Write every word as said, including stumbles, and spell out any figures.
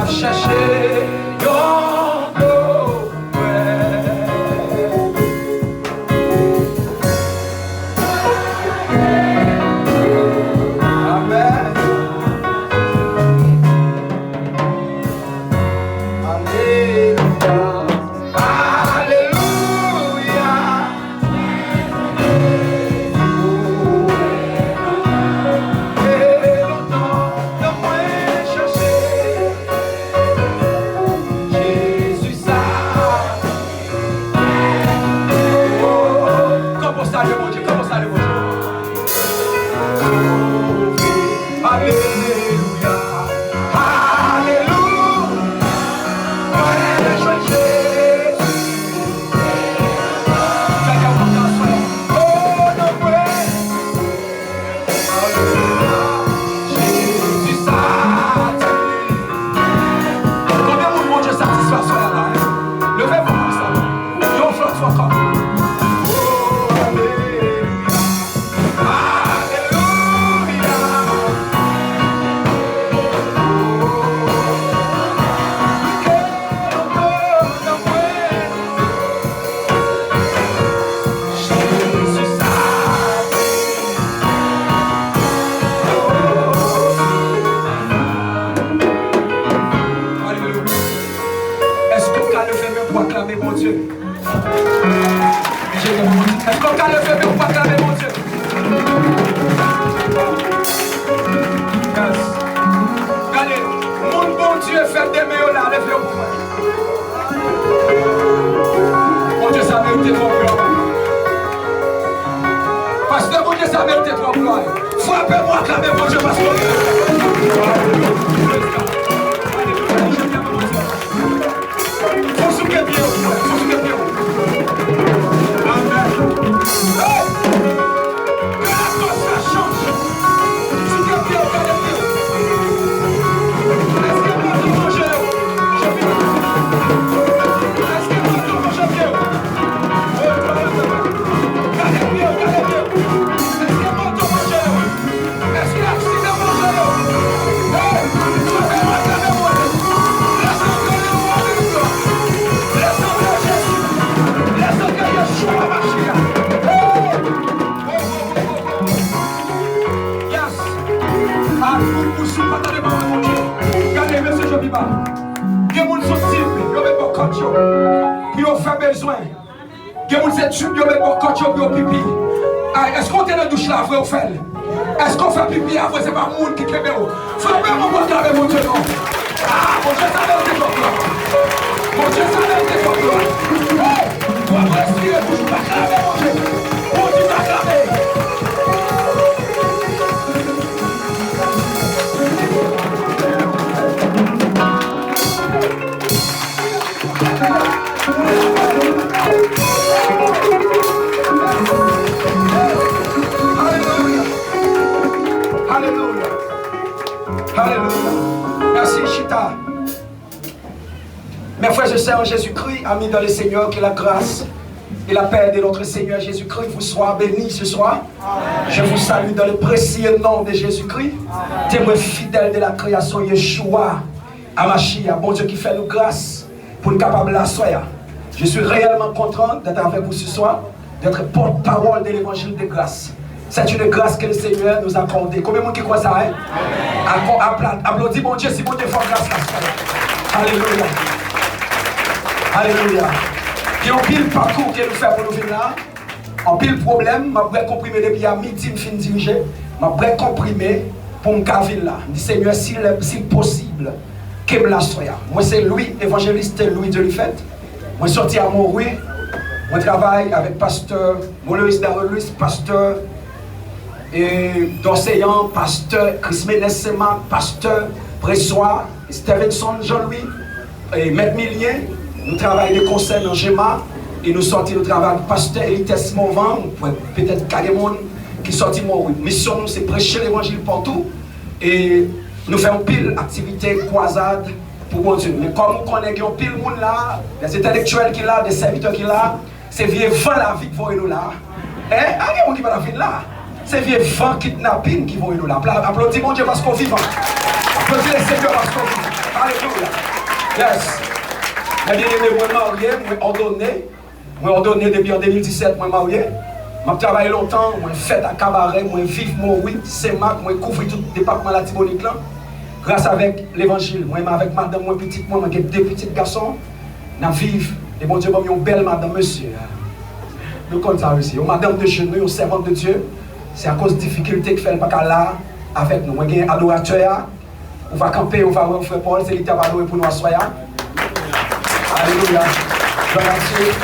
Chache yon lòt bwè. Amèn. Alelouya. Alelouya. Lontan, lontan mwen chache Jezi sa. Oh, kanpe w salye Bondye, kanpe w salye Bondye. Alelouya, alelouya. Mwen jwenn Jezi. Fè kè w kontan aswè. Oh, non mwen. Alelouya. Jezi sa di. Konbyen moun Bondye satisfè aswè a la, hein? Leve men w konsa. Yon flòt fwa ankò. Oh, alelouya. Alelouya. Alelouya. Èske w ka leve men w pou aklame Bondye? Èske w ka leve men w pou aklame Bondye? Yes. Gade, moun Bondye fè demen yo la, leve yo pou mwen. Bondye sa merite twòp glwa. Pastè, Bondye sa merite twòp glwa. Frape pou aklame Bondye paske w merite. Alelouya. Alelouya. Fò w souke pye w, fò w souke pye w. Amèn. Hey! Ke atmosfè chanje. Souke pye w, gade pye w. Èske mòto manje yo? Èske mòto manje pye w? Oh, gade pye w, gade pye w. Èske mòto manje yo? Èske aksidan manje yo? Hey! Frape pou aklame Bondye. Le sang de Yeshua Messi. Le sang de Jezi. Le sang de Yeshua Mashiach. Hey! Oh, oh, oh, oh, oh. Yes. A, ou, ou sou pa tande pawòl Bondye. Gade, mesye, je pi ba. Gen moun sou tib, yo met bò kòt yo. Pou yo fè bezwen. Gen moun se tib yo met bò kòt yo pou yo pipi. Ay, èske w te nan douch la vre, w fè l? Èske w fè pipi a vre, se pa moun ki kenbe w? Frape pou aklame Bondye non. Ah, Bondye sa merite twòp glwa. Bondye sa merite twòp glwa. Hey! W ap respire toujou, aklame Bondye. Bondye aklame. Alelouya. Alelouya. Alelouya. Mèsi, chita. Mes frères et sœurs en Jésus-Christ, amis dans le Seigneur, que la grâce et la paix de notre Seigneur Jésus-Christ vous soient bénis ce soir. Je vous salue dans le précieux nom de Jésus-Christ, témoin fidèle de la création, Yeshua Amashia, Bondye ki fè nou gras pou n kapab la aswè a. Je suis réellement content d'être avec vous ce soir, d'être porte-parole de l'évangile de grâce. C'est une grâce que le Seigneur nous a accordée. Konbyen moun ki kwè sa, hein? Ako-, apla-, aplodi Bondye si Bondye fè w gras la aswè a. Alelouya. Alelouya. Gen anpil pakou ke nou fè pou nou vin la. Anpil pwoblèm, m ap bwè konprime depi a midi m fin dirije. M ap bwè konprime pou m ka vin la. M di, Senyè, si l, si l posib, ke m la aswè a. Mwen se Louis, evangeliste Louis Dieuliffet. Mwen soti a Mori. Mwen travay avèk pastè Moleus Darelus, pastè e Dorcéan, pastè Crismenes Semak, pastè Pressoir, Stevenson Jean-Louis, e Mèt Milien. Nou travay de konsè nan Jema, e nou sòti, nou travay ak pastè Elites Morvan, ou pwè petèt ka gen moun ki sòti Mori. Misyon nou se preche levanjil patou, e nou fè anpil aktivite, kwazad pou Bondye. Men kòm ou konnen gen anpil moun la, des entèlektyèl ki la, des sèvitè ki la, se vye van lavi k voye nou la. Hein? A gen moun ki pa t ap vin la. Se vye van kidnapin ki voye nou la. Apla-, aplodi Bondye paske w vivan. Aplodi Lesenyè paske w vivan. Alelouya. Yes. Mwen byeneme, mwen marye, mwen òdone. Mwen òdone depi an de mil disèt, mwen marye. M ap travay lontan, mwen fèt ak kabarè, mwen viv Mori, Senmak, mwen kouvri tout depatman Latibonit lan. Gras avèk levanjil, mwen menm avèk madanm mwen, pitit mwen, mwen gen de pitit gason. N ap viv, e Bondye ban m yon bèl madanm, mesye. Nou konn sa, mesye. Yon madanm de jenou, yon sèvant de Dye. Se akoz difikilte k fè l pa ka la avèk nou. Mwen gen adoratè a, ou va kanpe, ou va wè frè Paul, se li k t ap adore pou nou aswè a. Alelouya. Glwa a Dye.